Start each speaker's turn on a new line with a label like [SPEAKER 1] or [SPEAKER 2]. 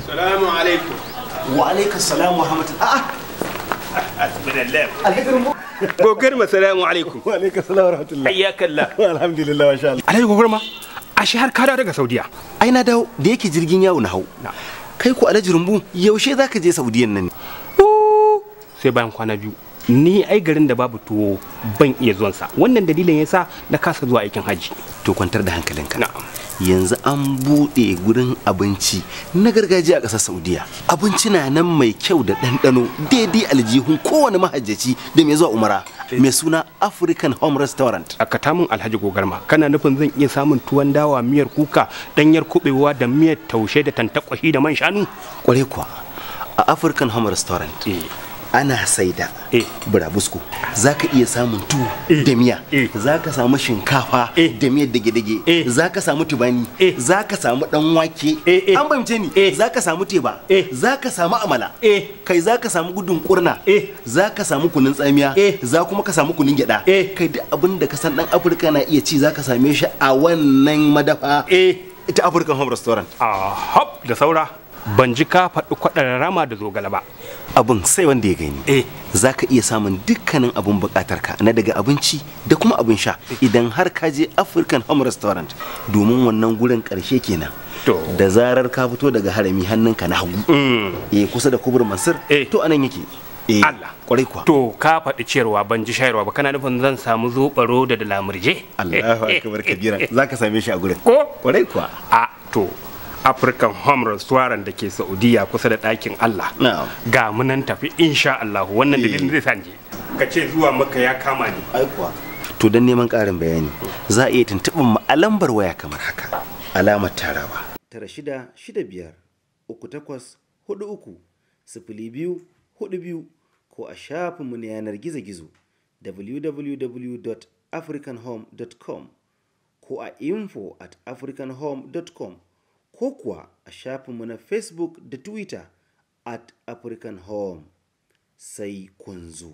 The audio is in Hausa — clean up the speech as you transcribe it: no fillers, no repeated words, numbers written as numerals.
[SPEAKER 1] Salamu alaikum.
[SPEAKER 2] Wa alaikum salam wa rahmatullah. A'a.
[SPEAKER 1] Asbinallah.
[SPEAKER 2] Alhaji Rumbu.
[SPEAKER 1] Gogarma, salamu alaikum.
[SPEAKER 2] Wa alaikum salam wa rahmatullah.
[SPEAKER 1] Hayyakallah.
[SPEAKER 2] Alhamdulillah, masha Allah.
[SPEAKER 1] Alhaji Gogarma, ashe har ka dawo daga Saudiya.
[SPEAKER 2] Ai na dawo, da yake jirgin yawo na hau. Kai ku Alhaji Rumbu, yaushe zaka je Saudiyan nan?
[SPEAKER 1] Sai bayan kwana 2. Ni ai garin da babu tuwo ban iya zuwansa. Wannan dalilin yasa na kasa zuwa aikin haji.
[SPEAKER 2] To kwantar da hankalinka.
[SPEAKER 1] Na'am.
[SPEAKER 2] Yanzu an buɗe gurin abinci na gargajiya a ƙasar Saudiya. Abinci na nan mai kyau da ɗanɗano daidai aljihun kowane mahajjaci da mai zuwa umara, mai suna African Home Restaurant.
[SPEAKER 1] A katamin Alhaji Gogarma, kana nufin zan iya samun tuwon dawa, miyar kuka, ɗanyar kuɓewa da miyar taushe da tantakwashi da man shanu?
[SPEAKER 2] Kwarai kuwa, a African Home Restaurant ana saida burabusko, za ka iya samun tuwo da miya, za ka samu shinkafa da miyar dage-dage, za ka samu tubani, za ka samu dan wake, an fahimce ni, za ka samu teba, za ka samu amala, kai za ka samu gudun kurna, za ka samu kunun tsamiya, za kuma ka samu kunun gyada. Kai duk abin da ka san dan Afirka na iya ci za ka same shi a wannan madafa ita African Home Restaurant.
[SPEAKER 1] Ahab, da saura ban ji ka faɗi kwaɗar rama da zogale ba.
[SPEAKER 2] Abin sai wanda ya gani. Za ka iya samun dukkanin abin buƙatar ka na daga abinci da kuma abin sha idan har ka je African Home Restaurant, domin wannan gurin ƙarshe kenan. Da zarar ka fito daga harami hannunka na hagu, kusa da Kubur Mansur, to anan yake.
[SPEAKER 1] Allah.
[SPEAKER 2] Kwarai kuwa.
[SPEAKER 1] To ka faɗi ciyarwa ban ji shayarwa ba, kana nufin zan samu zoɓaro da dalamurje?
[SPEAKER 2] Allahu akbar kabira, za ka same shi a gurin.
[SPEAKER 1] Ko?
[SPEAKER 2] Kwarai kuwa.
[SPEAKER 1] A to African Home Restaurant da ke Saudiya kusa da ɗakin Allah. Ga mu nan tafi insha Allah, wannan dalilin zai sa je. Ka ce zuwa Makka ya kama ni.
[SPEAKER 2] Ai kuwa. To don neman ƙarin bayani za a iya tuntuɓar mu a lambar waya kamar haka. Alamar tarawa 9665 38 43 02 42 ko a shafinmu na yanar gizo-gizo www.africanhome.com ko a info@africanhome.com ko kuwa a shafinmu na Facebook da Twitter @AfricanHome. Sai kun zo.